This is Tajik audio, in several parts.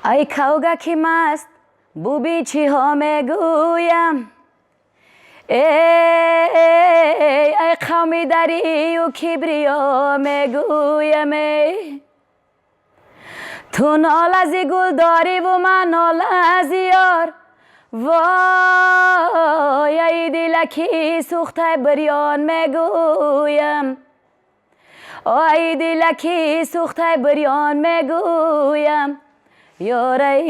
Ай кавгаки маст, бубин чиҳо мегӯям. Эй, ай қавми дарию кибриё мегӯям. Эй, ту нолази гул дориву ман нолази ёр. Вой, ай дилаки сӯхтай бирён мегӯям. Ай дилаки сӯхтай бирён мегӯям. Ёрай.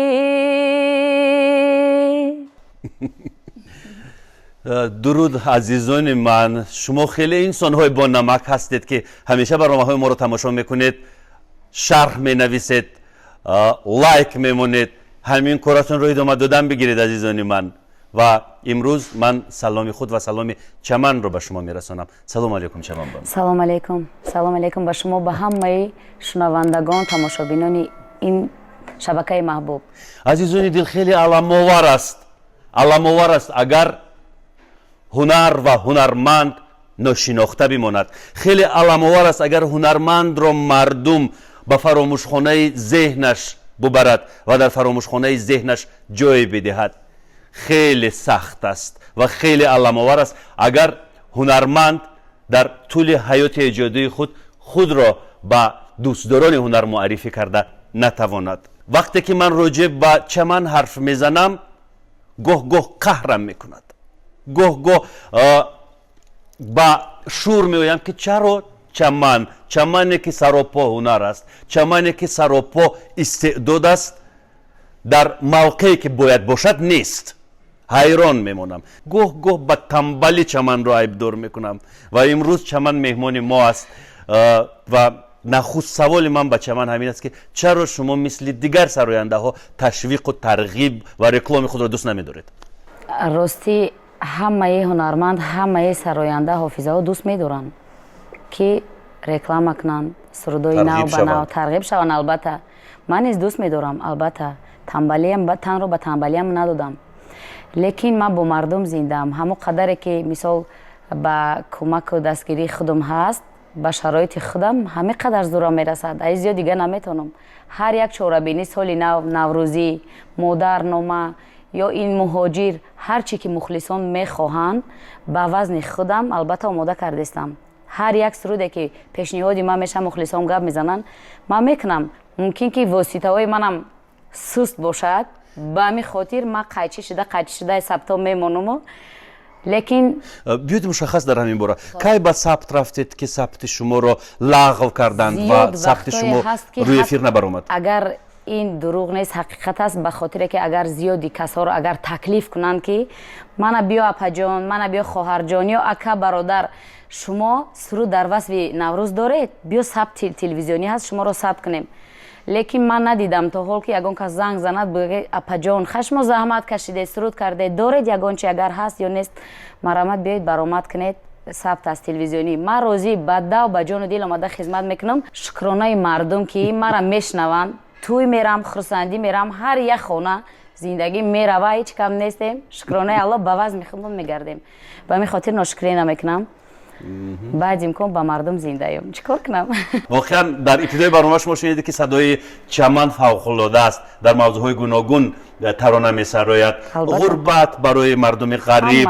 Дуруд, азизони ман. Шумо хеле инсонҳои бонамак ҳастед, ки ҳамеша барномаҳои моро тамошо мекунед, шарҳ менависед, лайк мемонед. Ҳамин коратонро идома додан бигиред, азизони ман. Ва имрӯз ман саломи худ ва саломи Чаманро ба шумо мерасонам. Салому алейкум, Чаман бон. Салом алейкум, салом алейкум ба шумо, ба ҳамаи шунавандагон, тамошобинони ин шабакаи маҳбуб. Азизони дил, хеле аламовар аст, аламовар аст, агар ҳунар ва ҳунарманд ношинохта бимонад. Хеле аламовар аст, агар ҳунармандро мардум ба фаромӯшхонаи зеҳнаш бубарад ва дар фаромӯшхонаи зеҳнаш ҷой бидиҳад. Хеле сахт аст ва хеле аламовар аст, агар ҳунарманд дар тӯли ҳаёти эҷодии худ худро ба дӯстдорони ҳунар муаррифӣ карда натавонад. Вақте ки ман роҷеъ ба Чаман ҳарф мезанам, гоҳ гоҳ қаҳрам мекунад, гоҳ гоҳ ба шӯр меоям, ки чаро Чаман, Чамане ки саропо ҳунар аст, Чамане ки саропо истеъдод аст, дар мавқее ки бояд бошад нест. Ҳайрон мемонам, гоҳ гоҳ ба тамбали Чаманро айбдор мекунам. Ва имрӯз Чаман меҳмони мо аст ва нахуст саволи ман ба Чаман ҳамин аст, ки чаро шумо мисли дигар сарояндаҳо ташвиқу тарғиб ва рекломи худро дӯст намедоред? Ростӣ, ҳамаи ҳунарманд, ҳамаи сароянда, ҳофизаҳо дӯст медоранд, ки реклама кунанд сурудои нав ба нав, тарғиб шаванд. Албатта, ман низ дӯст медорам. Албатта, тамбалиам танро ба тамбалиам надодам, лекин ман бо мардум зиндаам. Ҳамон қадаре ки, мисол, ба кӯмаку дастгирии худам ҳаст, ба шароити худам ҳамин қадар зӯрам мерасад, аз зиёд дига наметавонам. Ҳар як чорабинӣ, соли нав, наврӯзӣ, модарнома ё ин муҳоҷир, ҳар чӣ ки мухлисон мехоҳанд, ба вазни худам албатта омода кардистам. Ҳар як суруде ки пешниҳоди ман мешавад, мухлисон гап мезананд, ман мекунам. Мумкин ки воситаҳои манам суст бошад, ба ҳамин хотир ман қайчӣ шуда, қайчӣ шуда сабто мемонуму, лекин Биёед мушаххас дар ҳамин бора. Кай ба сабт рафтед, ки сабти шуморо лағв карданд ва сабти шумо рӯи эфир набаромад? Агар ин дурӯғ нест, ҳақиқат аст, ба хотире ки агар зиёди касҳоро агар таклиф кунанд, ки мана биё, апаҷон, мана биё, хоҳарҷон, ё ака, бародар, шумо суруд дар васфи Наврӯз доред, биё, сабти телевизионӣ ҳаст, шуморо сабт кунем. Лекин ман надидам то ҳол, ки ягон кас занг занад, бигӯяд: «Апаҷон, шумо заҳмат кашидед, суруд кардед, доред ягон чи? Агар ҳаст ё нест, марҳамат, биёед, баромад кунед, сабт аст телевизионӣ». Ман розӣ, ба дав, ба ҷону дил омада хизмат мекунам. Шукронаи мардум, ки мара мешунаванд. Тӯй мерам, хурсандӣ мерам, ҳар як хона зиндагӣ мерава, ҳеҷ кам нестем, шукронаи Алло, ба вазми худмон мегардем. Ба ҳамин хотир ношукрӣ намекунам. Баъд имкон ба мардум зиндаём, чӣ кор кунам? Воқеан, дар ибтидои барнома шумо шунидед, ки садои Чаман фавқулода аст, дар мавзӯъҳои гуногун тарона месарояд: ғурбат барои мардуми ғариб,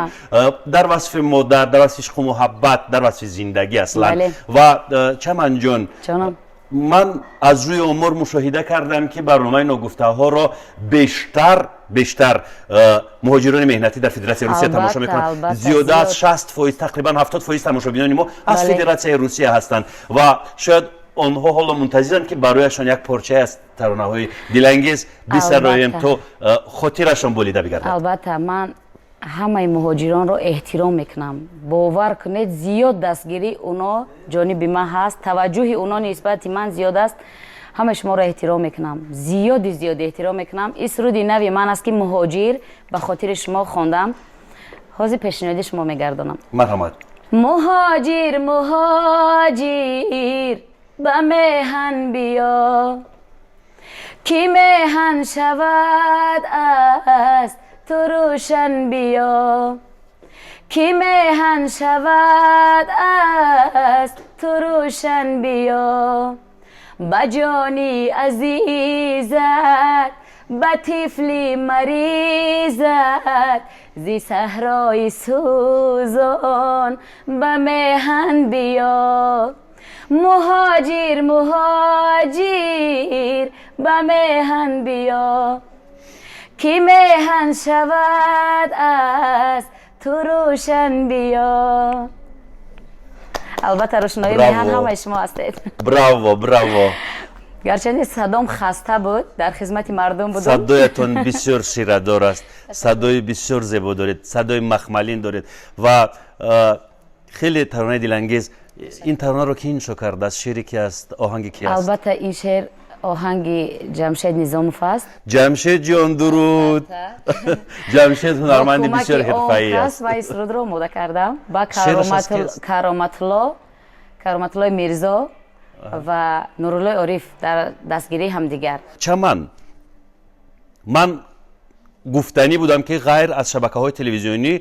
дар васфи модар, дар васфи ишқу муҳаббат, дар васфи зиндагӣ аслан. Ва Чаманҷон, ман аз рӯи омор мушоҳида кардам, ки барномаи «Ногуфтаҳоро» бештар муҳоҷирони меҳнатӣ дар Федератсияи Русия тамошо мекунанд. Зиёда аз 60%, тақрибан 70% тамошобинони мо аз Федератсияи Русия ҳастанд ва шояд онҳо ҳоло мунтазиранд, ки барояшон як порчае аз таронаҳои дилангез бисароем, то хотирашон болида бигардад. Албатта, ман ҳамаи муҳоҷиронро эҳтиром мекунам. Бовар кунед, зиёд дастгирии оно ҷониби ман ҳаст, таваҷҷӯҳи оно нисбати ман зиёд аст. Ҳамаи шуморо эҳтиром мекунам, зиёди зиёд эҳтиром мекунам. Ин суруди нави ман аст, ки «Муҳоҷир» ба хотири шумо хондам, ҳозир пешниҳоди шумо мегардонам. Марҳамат. Муҳоҷир, муҳоҷир, ба меҳан биё, ки меҳан шавад аз ту рӯшан биё, ки меҳан шавад аз ту рӯшан биё, ба ҷони азизат. Ба тифли маризат зи саҳрои сӯзон ба меҳан биё. Муҳоҷир, муҳоҷир, ба меҳан биё, ки меҳан шавад аз ту рӯшан биё. Албатта, рӯшноии меҳан ҳамаи шумо ҳастед. Браво, браво! Гарчанде садом хаста буд, дар хизмати мардум будам. Садоятон бисёр ширадор аст, садои бисёр зебо доред, садои махмалин доред ва хеле таронаи дилангез. Ин таронаро ки иншо кардааст? Шеъри ки аст, оҳанги ки аст? Албатта, ин шеър оҳанги Ҷамшед Низомов аст. Ҷамшед ҷон, дуруд! Ҷамшед ҳунарманди бисёр ҳирфаӣ аст. Ва ин сурудро омода кардам ба Кароматулло, Кароматуллои Мирзо ва Нуруллои Ориф дар дастгирии ҳамдигар. Чаман, ман гуфтанӣ будам, ки ғайр аз шабакаҳои телевизионӣ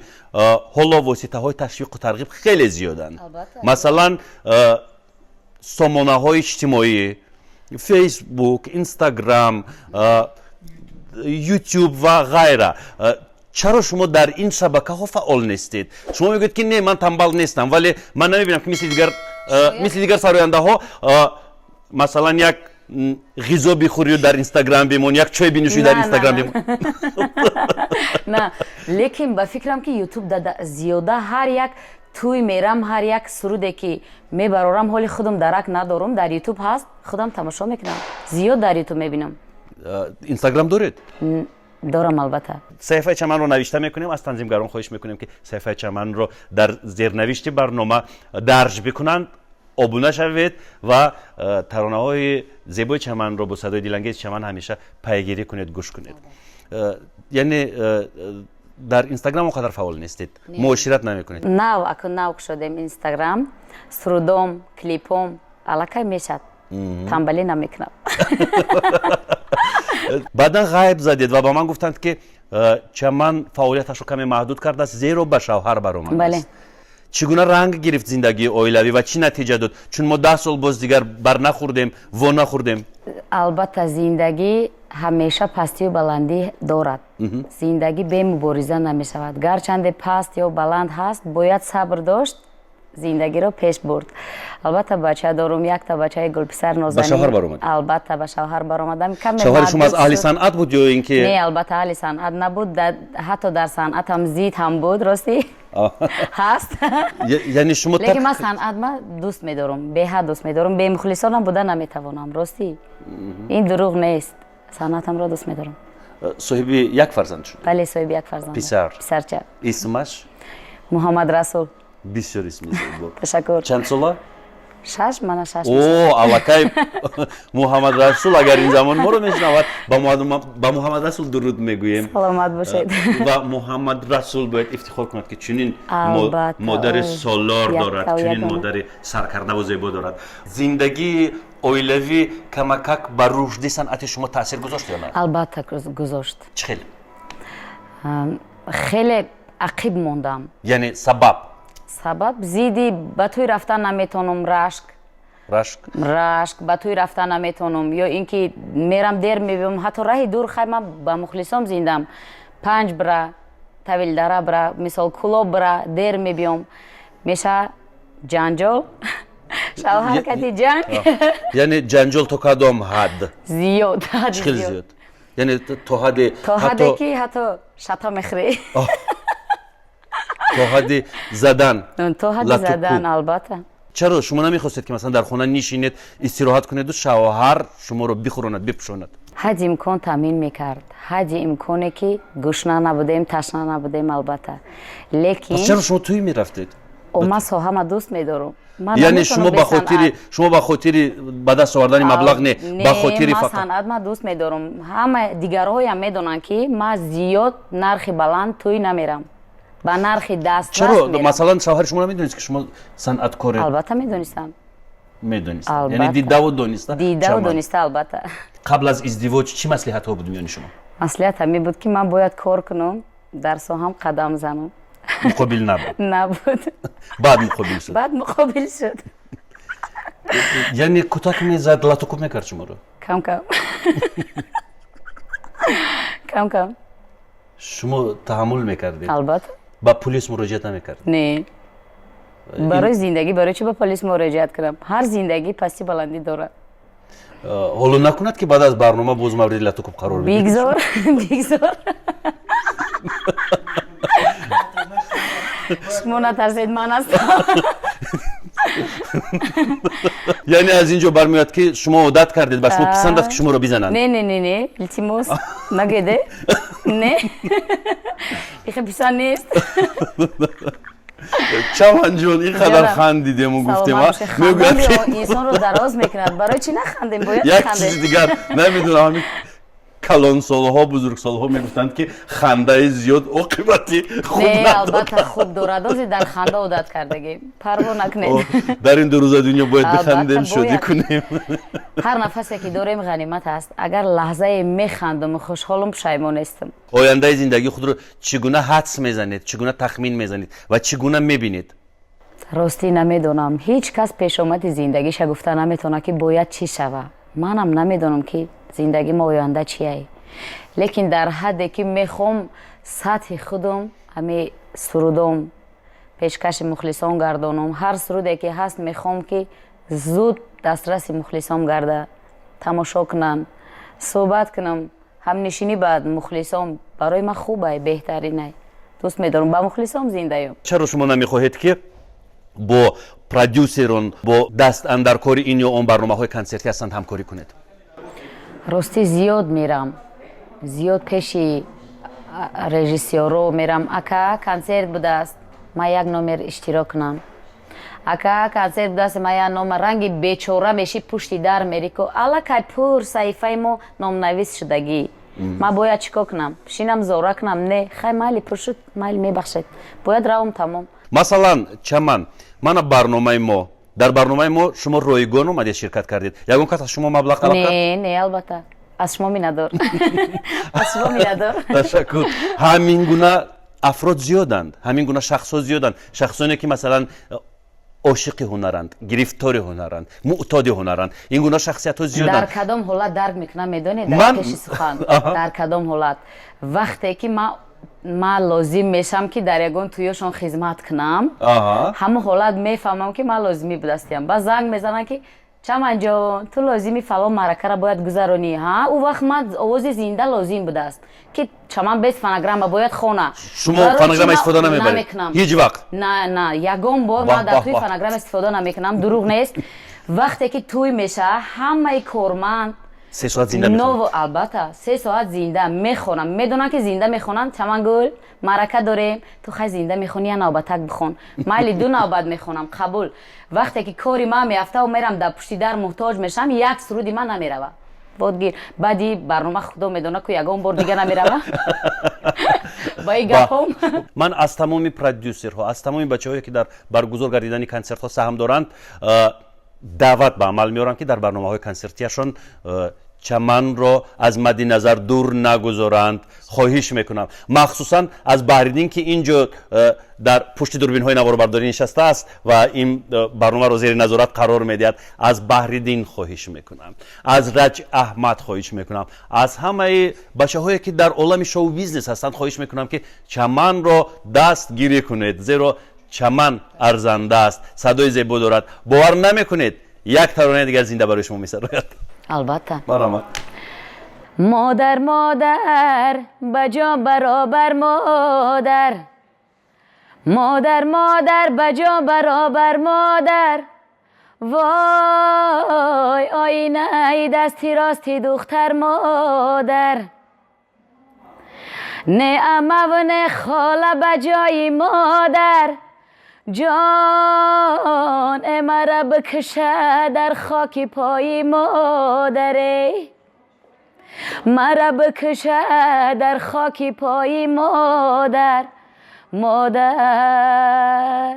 ҳоло воситаҳои ташвиқу тарғиб хеле зиёданд, масалан, сомонаҳои иҷтимоӣ, Фейсбук, Инстаграм, Ютуб ва ғайра. Чаро шумо дар ин шабакаҳо фаъол нестед? Шумо мегӯед, ки не, ман тамбал нестам, вале ман намебинам, ки мисли дигар сарояндаҳо, масалан, як ғизо бихӯрию дар Инстаграм бимон, як чой бинӯшӣ, дар Инстаграм бимон. На, лекин ба фикрам, ки Ютуб зиёда. Ҳар як тӯй мерам, ҳар як суруде ки мебарорам, ҳоли худам дарак надорам, дар Ютуб ҳаст, худам тамошо мекунам, зиёд дар Ютуб мебинам. Инстаграм доред? Дорам, албатта. Саҳифаи Чаманро навишта мекунем. Аз танзимгарон хоҳиш мекунем, ки саҳифаи Чаманро дар зернавишти барнома дарҷ бикунанд. Обуна шавед ва таронаҳои зебои Чаманро бо садои дилангези Чаман ҳамеша пайгирӣ кунед, гӯш кунед. Яъне дар Инстаграм он қадар фаъол нестед, муошират намекунед? Нав, акун нав кушодем Инстаграм. Сурудом, клипом аллакай мешад, тамбалӣ намекунам. Баъдан ғайб задед ва ба ман гуфтанд, ки Чаман фаъолияташро каме маҳдуд кардааст, зеро ба шавҳар баромадааст. Чӣ гуна ранг гирифт зиндагии оилавӣ ва чӣ натиҷа дод, чун мо 10 сол боз дигар барнахӯрдем, во нахӯрдем? Албатта, зиндагӣ ҳамеша пастию баландӣ дорад. Зиндагӣ бемубориза намешавад. Гарчанде паст ё баланд ҳаст, бояд сабр дошт, зиндагиро пеш бурд. Албатта, бача дорум, якта бачаи гулписар нозанин. Ба шавҳар баромад? Албатта, ба шавҳар баромадам. Шавҳари шумо аз аҳли санъат буд ё ин ки? Не, албатта, аҳли санъат набуд. Ҳатто дар санъатам зид ҳам буд, ростӣ ҳаст. Яъне шумо Лекин ман санъат ма дӯст медорам, беҳад дӯст медорам. Бемухлисонам буда наметавонам, ростӣ, ин дурӯғ нест, санъатамро дӯст медорам. Соҳиби як фарзанд шуд? Бале, соҳиби як фарзанд. Писар? Писарча. Исмаш? Муҳаммад Расул. Бисёр исми зебо. Ташаккур. Чанд сола? 6, мана 6. О, аллакай Муҳаммад Расул агар ин замон моро мешунавад, ба Муҳаммад Расул дуруд мегӯем. Саломат бошед. Ва Муҳаммад Расул бояд ифтихор кунад, ки чунин модари солор дорад, чунин модари саркардаву зебо дорад. Зиндагии оилавӣ камакак ба рушди санъати шумо таъсир гузошт ё на? Албатта, гузошт. Чӣ хел? Хеле ақиб мондам. Яъне сабаб? Сабаб зиди ба тӯй рафтан наметавонам, рашк. Рашк? Рашк, ба тӯй рафтан наметавонам ё ин ки мерам, дер мебиём, ҳатто раҳи дур. Хай, ман ба мухлисом зиндам, Панҷ бира, Тавилдара бира, мисол, Кулоб бира, дер мебиём, меша ҷанҷол, шавҳар кати ҷанг. Яъне ҷанҷол то кадом ҳад? Зиёд. Чӣ хел зиёд? Яъне то ҳадде То ҳадде ки ҳатто шата мехӯрӣ. То ҳадди задан? То ҳадди задан, албатта. Чаро шумо намехостед, ки масалан дар хона нишинед, истироҳат кунеду шавҳар шуморо бихӯронад, бипӯшонад? Ҳадди имкон таъмин мекард, ҳадди имконе ки гушна набудем, ташна набудем, албатта, лекин Пас чаро шумо тӯй мерафтед? Ман соҳама дӯст медорам. Яъне шумо ба хотири ба даст овардани маблағ не, ба хотири Ман санъат ман дӯст медорам. Ҳама дигарҳоям медонанд, ки ман зиёд нархи баланд тӯй намерам, ба нархи даст. Чаро, масалан, шавҳари шумо намедонист, ки шумо санъаткоред? Албатта, медонистам. Медонист, яъне дидаву дониста? Дидаву дониста, албатта. Қабл аз издивоҷ чӣ маслиҳатҳо буд миёни шумо? Маслиҳат ҳамин буд, ки ман бояд кор кунам, дар соҳам қадам занам. Муқобил набуд? Набуд. Баъд муқобил шуд? Баъд муқобил шуд. Яъне кутак мезад, латукуб мекард шуморо? Кам кам. Кам кам. Шумо таҳаммул мекардед? Албатта. Ба полис муроҷиат намекардед? Не. Барои зиндагӣ барои чӣ ба полис муроҷиат кунам? Ҳар зиндагӣ пасти баландӣ дорад. Ҳоло накунад, ки баъд аз барнома боз мавриди латукуб қарор бидиҳед? Бигзор, бигзор. Шумо натарсед, ман ҳастам. Яъне аз ин ҷо бармеояд, ки шумо одат кардед, ба шумо писанд аст, ки шуморо бизананд? Не, не, не, не, илтимос, нагӯеде. Не, ихе писанд нест. Чаманҷон, ин қадар хандидему гуфтем, мегӯяд, ки инсонро дароз мекунад. Барои чӣ нахандем? Бояд. Як чизи дигар намедонам, ҳамин калонсолҳо, бузургсолҳо мегуфтанд, ки хандаи зиёд оқибати хуб. Не, албатта, хуб дорад. Ози дар ханда одат кардагем, парво накунед. Дар ин ду рӯза дунё бояд бихандем, шодӣ кунем. Ҳар нафасе, ки дорем, ғанимат аст. Агар лаҳзае механдуму хушҳолум, пушаймон нестам. Ояндаи зиндагии худро чӣ гуна ҳадс мезанед, чӣ гуна тахмин мезанед ва чӣ гуна мебинед? Ростӣ, намедонам. Ҳеҷ кас пешомади зиндагиша гуфта наметавонад, ки бояд чӣ шава. Манам намедонам, ки зиндагӣ ма оянда чияй, лекин дар ҳадде ки мехоҳам, сатҳи худум, ҳами сурудом пешкаши мухлисон гардонам. Ҳар суруде ки ҳаст, мехоҳам, ки зуд дастраси мухлисон гарда, тамошо кунанд, суҳбат кунам. Ҳамнишинӣ ба мухлисон барои ман хубай, беҳтаринай, дӯст медорам ба мухлисон зиндаём. Чаро шумо намехоҳед, ки бо продюсерон, бо дастандаркори ин ё он барномаҳои консертӣ ҳастанд, ҳамкорӣ кунед? Ростӣ, зиёд мерам, зиёд пеши режиссёро мерам: «Ака, консерт будааст, ман як номер иштирок кунам. Ака, консерт будааст, ман як номер». Ранги бечора меши, пушти дар мери ку, аллакай пур саҳифаи мо номнавис шудагӣ. Ман бояд чӣ кор кунам? Шинам, зора кунам? Не, хай, майли, пур шуд, майли, мебахшед, бояд равам, тамом. Масалан, Чаман, мана барномаи мо, дар барномаи мо шумо ройгон омадед, ширкат кардед. Ягон кас аз шумо маблағ талаб кард? Не, не, албатта, аз шумо миннатдор, аз шумо миннатдор. Ташаккур. Ҳамин гуна афрод зиёданд, ҳамин гуна шахсҳо зиёданд, шахсоне, ки масалан ошиқи ҳунаранд, гирифтори ҳунаранд, муътоди ҳунаранд. Ин гуна шахсиятҳо зиёданд. Дар кадом ҳолат дарк мекунам, медонед? Дар пеши сухан, дар кадом ҳолат? Вақте ки ман лозим мешавам, ки дар ягон тӯёшон хизмат кунам, ҳамон ҳолат мефаҳмам, ки ман лозимӣ будастиям. Баъд занг мезанам, ки «Чаманҷон, ту лозими, фалон маъракаро бояд гузаронӣ». Ҳа, ӯ вақт ман овози зинда лозим будааст, ки Чаман без фонограмма бояд хона. Шумо фонограмма истифода намебаред ҳеҷ вақт? На, на, ягон бор ман дар тӯи фонограмма истифода намекунам, дурӯғ нест. Вақте ки тӯй мешавад, ҳамаи корманд 3 соат зинда? Ново, албатта, 3 соат зинда мехонам. Медонам, ки зинда мехонам. «Чамангул, маърака дорем, ту хай зинда мехонӣ, я навбатак бихон». Майли, ду навбат мехонам, қабул. Вақте ки кори ман меафтаву мерам, дар пушти дар муҳтоҷ мешавам, як суруди ман намерава. Бодгир, баъди барнома, худо медона, ку ягон бор дига намерава ба и гапом. Ман аз тамоми продюсерҳо, аз тамоми бачаҳое, ки дар баргузор гардидани консертҳо саҳм доранд, даъват ба амал меорам, ки дар барномаҳои консертияшон Чаманро аз мадди назар дур нагузоранд. Хоҳиш мекунам, махсусан аз Баҳриддин, ки ин ҷо дар пушти дурбинҳои наворбардорӣ нишастааст ва ин барномаро зери назорат қарор медиҳад. Аз Баҳриддин хоҳиш мекунам, аз Раҷ Аҳмад хоҳиш мекунам, аз ҳамаи бачаҳое, ки дар олами шоу бизнес ҳастанд, хоҳиш мекунам, ки Чаманро дастгирӣ кунед, зеро Чаман арзанда аст, садои зебо дорад. Бовар намекунед, як таронаи дигар зинда барои шумо месарояд. Албатта. Марҳамат. Модар, модар, ба ҷон баробар модар, модар, модар, ба ҷон баробар модар. Вой, оинаи дасти рости духтар модар. Не амаву не хола ба ҷои модар. Ҷон мара бикша дар хоки пои модаре, мара бикша дар хоки пои модар, модар.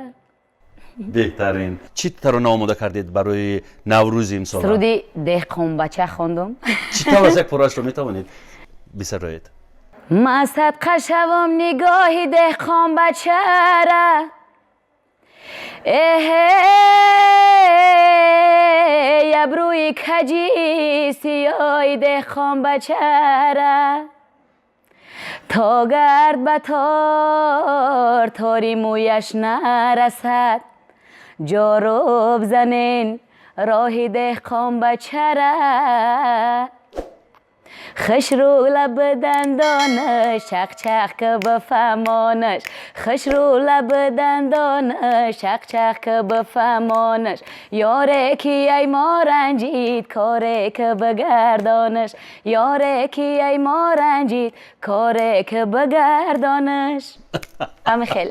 Беҳтарин. Чӣ тарона омода кардед барои Наврӯзи имсола? Суруди «Деҳқонбача» хондум. Чӣ тавр аз як порашро метавонед бисароед? Ман садқа шавам нигоҳи деҳқонбачара, эҳе, абрӯи каҷи сиёҳи деҳқонбачара. То гард ба тор тори мӯяш нарасад, ҷоруб занен роҳи деҳқон ба чара. Хушрӯ лаб дандонаш, чақ-чақ ки бифаҳмонаш. Хушрӯ лаб дандонаш, чақ-чақ ки бифаҳмонаш. Ёре ки ай мо ранҷид, коре ки бигардонаш. Ёре ки ай мо ранҷид, коре ки бигардонаш. Ҳамин хел.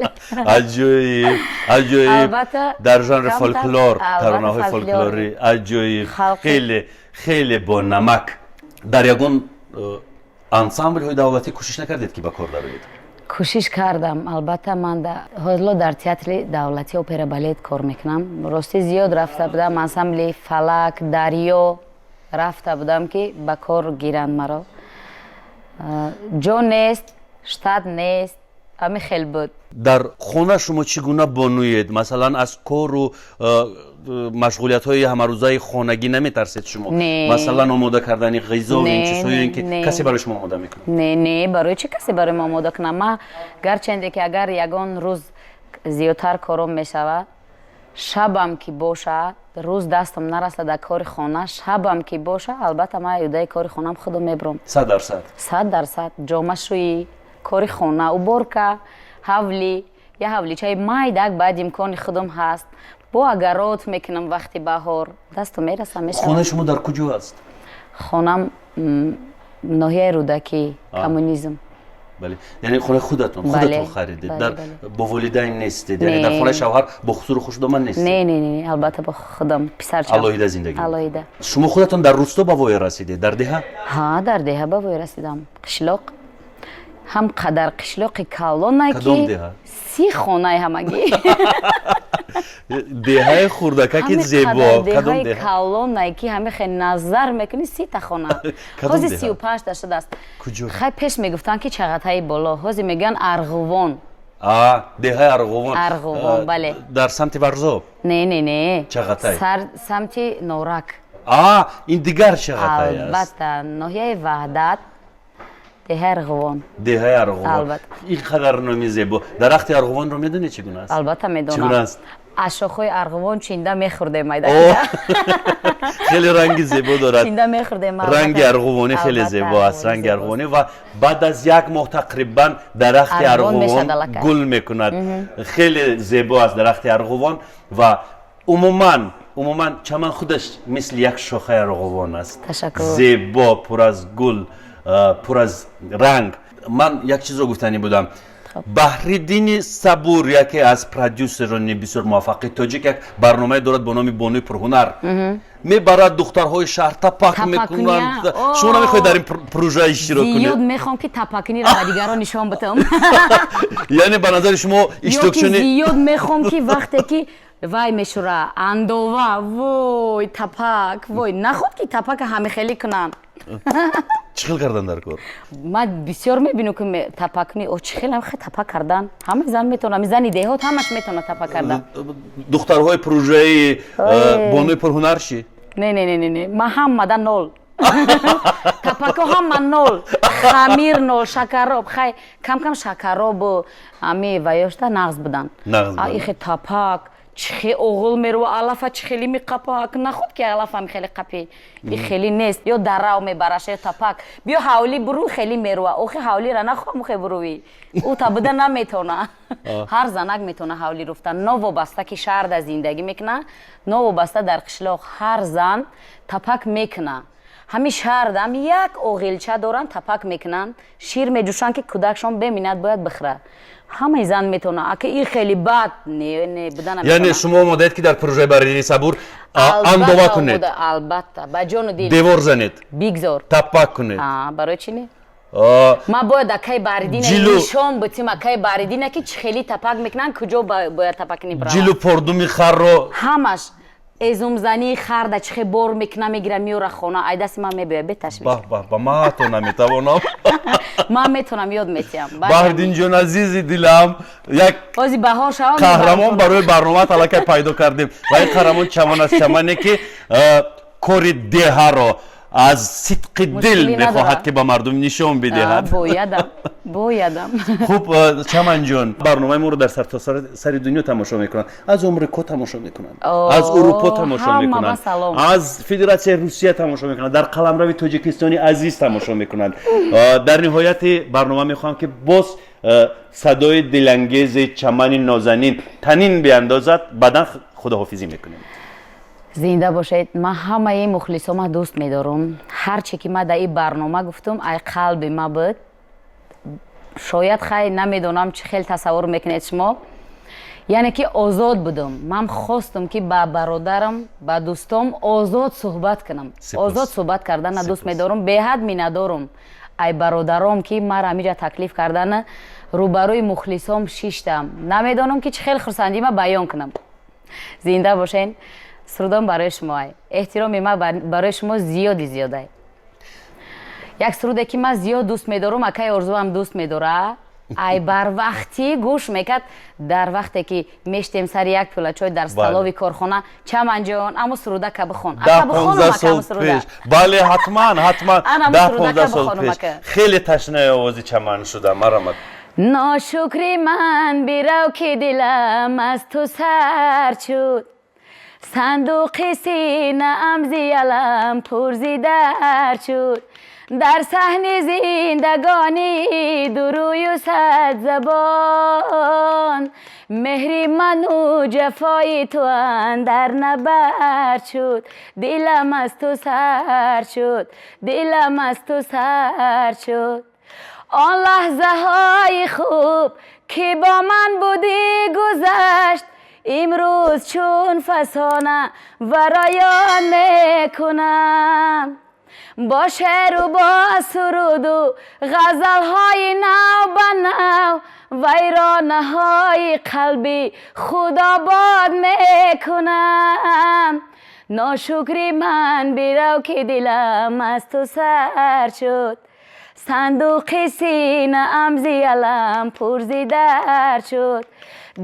Аҷоиб, аҷоиб. Албатта, дар жанри камтар- фолклор, албатта, таронаҳои фолклор. фолклорӣ, аҷоиб. Халқи. Хеле хеле бо намак. Дар ягон ансамблҳои давлатӣ кӯшиш накардед, ки ба кор дароед? Кӯшиш кардам, албатта. Ман ҳоло дар театри давлатии опера балет кор мекунам. Ростӣ, зиёд рафта будам ансамбли «Фалак», «Дарё», рафта будам, ки ба кор гиранд маро. Ҷо нест, штат нест, ҳамин хел буд. Дар хона шумо чӣ гуна бонуед? Масалан, аз кору машғулиятҳои ҳамарӯзаи хонагӣ наметарсед шумо? Не. Масалан, омода кардани ғизо, Не, ин чизҳое не, ки не. касе барои шумо омода мекунад? Не, барои чӣ касе барои мо омода кунам? Ма гарчанде ки агар ягон рӯз зиёдтар кором мешавад, шабам ки боша, рӯз дастам нарасад дар кори хона, шабам ки боша, албатта, ман ӯҳдаи кори хонам худам мебурам. 100%. 100%. Ҷомашӯӣ, кори хона, уборка, ҳавлӣ, я ҳавличаи майдак баъд имкони худам ҳаст, бо огород мекунам, вақти баҳор дасту мерасам, мешавад. Хонаи шумо дар куҷо аст? Хонам ноҳияи Рӯдакӣ, Коммунизм. Бале, яъне хонаи худатон? Бале, Худатон харидед? Бале, Дар бале. бо волидайн нестед, яъне Не. дар хонаи шавҳар бо хусуру хушдоман нестед? Не, албатта, бо худам, писарчам. Алоҳида зиндагӣ мекунед? Алоҳида. Шумо худатон дар рӯсто ба воя расидед, дар деҳа? Ҳа, дар деҳа ба воя расидам. Қишлоқ, ҳам қадар қишлоқи калона Кадом ки деҳа? 30 хонаи ҳамагӣ. Деҳаи хурдакаки Ҳами зебо. қадар Кадом деҳаи деҳа? калонае ки ҳами хел назар мекунӣ, 30-та хона. Кадом Ҳозир деҳа? 35-та шудааст. Куҷо? Хай, пеш мегуфтанд, ки Чағатаи боло, ҳозир мегӯянд Арғувон. А, деҳаи Арғувон. Арғувон, бале. Дар самти Варзоб? Не. Чағатай. Самти Норак. А, ин дигар Чағатай аст. Албатта, ноҳияи Ваҳдат, деҳаи Арғувон. Деҳаи Арғувон. Албатта. Ин қадар номи зебо. Дарахти арғувонро медонед, чӣ гуна аст? Албатта, Чӣ гуна медонам. аст? Аз шохҳои арғувон чинда мехӯрдем майда. О, хеле ранги зебо дорад. Чинда мехӯрдем, албатта. Ранги арғувонӣ хеле Албатта, зебо аст. арғувонӣ Ранги зебост. арғувонӣ, ва баъд аз як моҳ тақрибан дарахти Арғувон арғувон мешавад аллакай. гул мекунад. Хеле зебо аст дарахти арғувон. Ва умуман чаман худаш мисли як шохаи арғувон аст. Ташаккур. Зебо, пур аз гул, пур аз ранг. Ман як чизро гуфтанӣ будам. Баҳриддини Сабур, яке аз продюсерони бисёр муваффақи тоҷик, як барномае дорад бо номи «Бонуи пурҳунар». Мебарад духтарҳои шаҳр, тапак Тапаккунӣ, мекунанд. О! Шумо намехоҳед дар ин прожа иштирок Зиёд кунед? мехоҳам, ки тапаккуниро ба дигарон нишон битам. Яъне ба назари шумо Ё ки иштирокчиёни зиёд мехоҳам, ки вақте ки вай мешура, андова, вой, тапак, вой, наход ки тапака ҳамихелӣ кунанд. Чӣ хел кардан дар кор? Ман бисёр мебинам, ки тапаккунӣ, о, чӣ хел ҳамихел тапак кардан. Ҳамаи зан метавонад, ҳами зани деҳот ҳамаш метавонад тапак кардан. Духтарҳои прожаи Ой. «Бонуи пурҳунар» чӣ? Не, ман ҳамада нол, тапако ҳама нол, хамир нол, шакароб хай кам кам, шакаробу ҳами ваёшта нағз буданд. Нағз А буданд. Ихе тапак чихе оғул мерува, алафа чихели меқапак, нахуд ки алафам хеле қапи, и хеле нест. Ё дарав мебараш, ё тапак. Биё, ҳавлӣ буру, хеле мерува. Охи, ҳавлира нахоҳам хе буруви, ӯ табуда наметона. Ҳар занак метона ҳавлӣ руфта, новобаста ки шаҳрда зиндагӣ мекуна, новобаста дар қишлоқ, ҳар зан тапак мекуна. Ҳами шаҳрдам як оғилча доранд, тапак мекунанд, шир меҷӯшанд, ки кӯдакшон беминат бояд бихӯрад. Ҳамаи зан метавона. Ака ин хеле бад не, не буда Яъне наметавона. шумо омодаед, ки дар прожаи Баҳриддини Сабур Албатта, андова кунед? омода, албатта, ба ҷону дил. Девор занед? Бигзор. Тапак кунед? А, барои чӣ не? А, Ман бояд акаи Баҳриддина нишон битим, акаи Баҳриддина, ки чӣ хеле тапак мекунанд, куҷо бояд тапаккунӣ бирава. Ҷилу пордуми харро? Ҳамаш, эзумзании харда чӣ хел бор мекуна, мегира, меёра хона, ай дасти ман мебиёя, беташвиш. Баҳ баҳ ба, ман ҳатто наметавонам. Ман метавонам, ёд метиҳам. Баҳриддинҷон, азизи дилам, як Ҳози баҳор шава. қаҳрамон барои барномаат аллакай пайдо кардем, ва ин қаҳрамон Чаман аст. Чамане, ки кори деҳаро Аз сидқи дил мехоҳад, ки ба мардум нишон бидиҳад. Боядам, боядам. Хуб, Чаманҷон, барномаи моро дар сартосари дунё тамошо мекунанд. Аз Омрико тамошо мекунанд, аз Урупо тамошо мекунанд, аз Федератсияи Русия тамошо мекунанд, дар қаламрави Тоҷикистони азиз тамошо мекунанд. Дар ниҳояти барнома мехоҳам, ки боз садои дилангези Чамани нозанин танин биандозад, баъдан худоҳофизӣ мекунем. Зинда бошед. Ман ҳамаи мухлисома дӯст медорам. Ҳарче ки ман дар ин барнома гуфтум, ай қалби ма буд. Шояд, хай, намедонам, чӣ хел тасаввур мекунед шумо, яъне ки озод будум. Ман хостум, ки ба бародарам, ба дӯстом озод суҳбат кунам. Озод суҳбат кардана дӯст медорам. Беҳад миннатдорум ай бародаром, ки мара ҳамиҷа таклиф кардана, рӯбарӯи мухлисом шиштам. Намедонам, ки чӣ хел хурсандима баён кунам. Зинда бошен. Сурудом барои шумо ай, эҳтироми ма барои шумо зиёди зиёдай. Як суруде, ки ман зиёд дӯст медорам, акаи Орзуам дӯст медора, ай барвақтӣ гӯш мекард, дар вақте ки мештем сари як пиёла чой дар столовый корхона: «Чаманҷон, аму сурудака бихон». 10-15 сол пеш, бале, ҳатман, ҳатман, 10-15 сол пеш хеле ташнаи овози Чаман шудам. Марамад. Ношукри ман бирав, ки дилам аз ту сар шуд, сандуқи синаам зи алам пур зи дард шуд. Дар саҳни зиндагонӣ дурӯю садзабон, меҳри ману ҷафои ту андар набард шуд. Дилам аз ту сар шуд, дилам аз ту сар шуд. Он лаҳзаҳои хуб, ки бо ман будӣ, гузашт. Имрӯз чун фасона вароён мекунам, бо шеъру бо суруду ғазалҳои нав ба нав вайронаҳои қалби худ обод мекунам. Ношукри ман бирав, ки дилам аз ту сар шуд, сандуқи синаам зи алам пур зи дард шуд.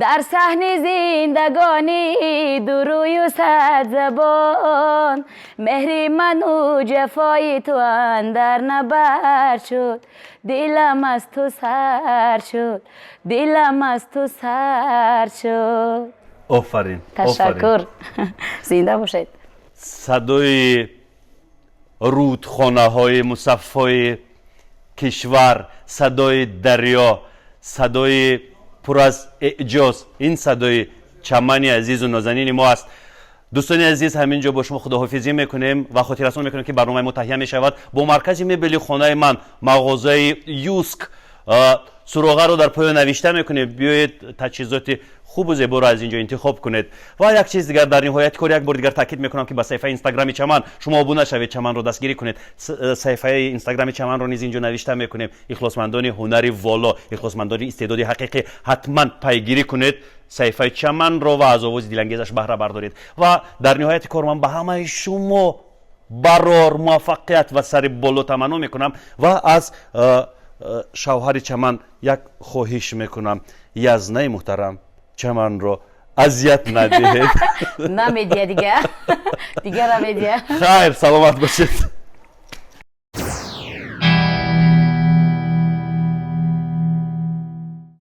Дар саҳни зиндагонӣ дурӯю садзабон, меҳри ману ҷафои ту андар набард шуд. Дилам аз ту сар шуд, дилам аз ту сар шуд. Офарин. Ташаккур, зинда бошед. Садои рӯдхонаҳои мусаффои кишвар, садои дарё, садои пур аз эъҷоз, ин садои Чамани азизу нозанини мо аст. Дӯстони азиз, ҳамин ҷо бо шумо худоҳофизӣ мекунем ва хотиррасон мекунем, ки барномаи мо таҳия мешавад бо маркази мебели хонаи ман, мағозаи Юск. Суроғаро дар поён навишта мекунем. Биёед, таҷҳизоти хубу зеборо аз ин ҷо интихоб кунед. Ва як чиз дигар, дар ниҳояти кор як бор дигар таъкид мекунам, ки ба саҳифаи Инстаграми Чаман шумо обуна шавед, Чаманро дастгирӣ кунед. Саҳифаи Инстаграми Чаманро низ ин ҷо навишта мекунем. Ихлосмандони ҳунари воло, ихлосмандони истеъдоди ҳақиқӣ, ҳатман пайгирӣ кунед саҳифаи Чаманро ва аз овози дилангезаш баҳра бардоред. Ва дар ниҳояти кор ман ба ҳамаи шумо барор, муваффақият ва сари боло таманно мекунам ва аз шавҳари Чаман як хоҳиш мекунам: язнаи муҳтарам, Чаманро азият надиҳед. Намедия, дига, дига намедия. Хайр, саломат бошед.